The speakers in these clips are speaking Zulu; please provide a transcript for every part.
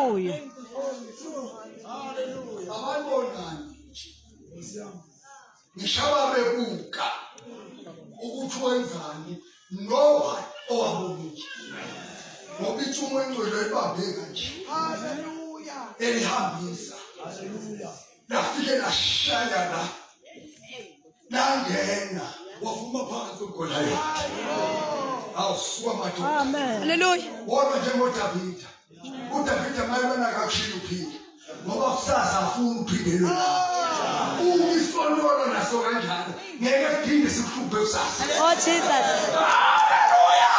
Hallelujah. Ababonani. Ngisho ababebuka ukuthi wenzani no one owabona ngoba ithumo engcwele ibambe kanje. Hallelujah. Elihambisa. Hallelujah. Lafike lashaya la. Langena wavuma phansi uGoliath. Awusuka madoda. Amen. Hallelujah. Wona njengoDavida. uDavida mayebona akakushiya uphila ngoba kusasa afuna uphindelwe lapho. Uma isonolo naso kanjalo ngeke siphinde sikuhluphe kusasa. Oh Jesus. Haleluya!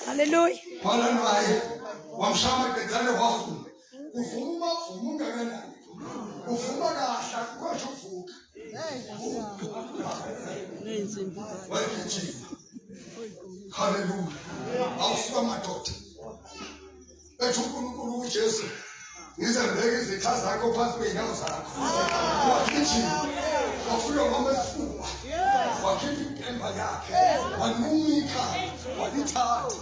Hallelujah. Wala naye wamshaya amagqedzane wavuma. Uvuma umavuma ungakanani? Uvuma kahle akukho uvuka. Wayegijima. Haleluya. Awusuka madoda. Ethi uNkulunkulu uJesu ngize ngibeke izitha zakho phansi kwey'nyawo zakho. Wagijima. Wafika mama esifuba. Wakhipha inkemba yakhe. Wanquma ikhanda. Walithatha.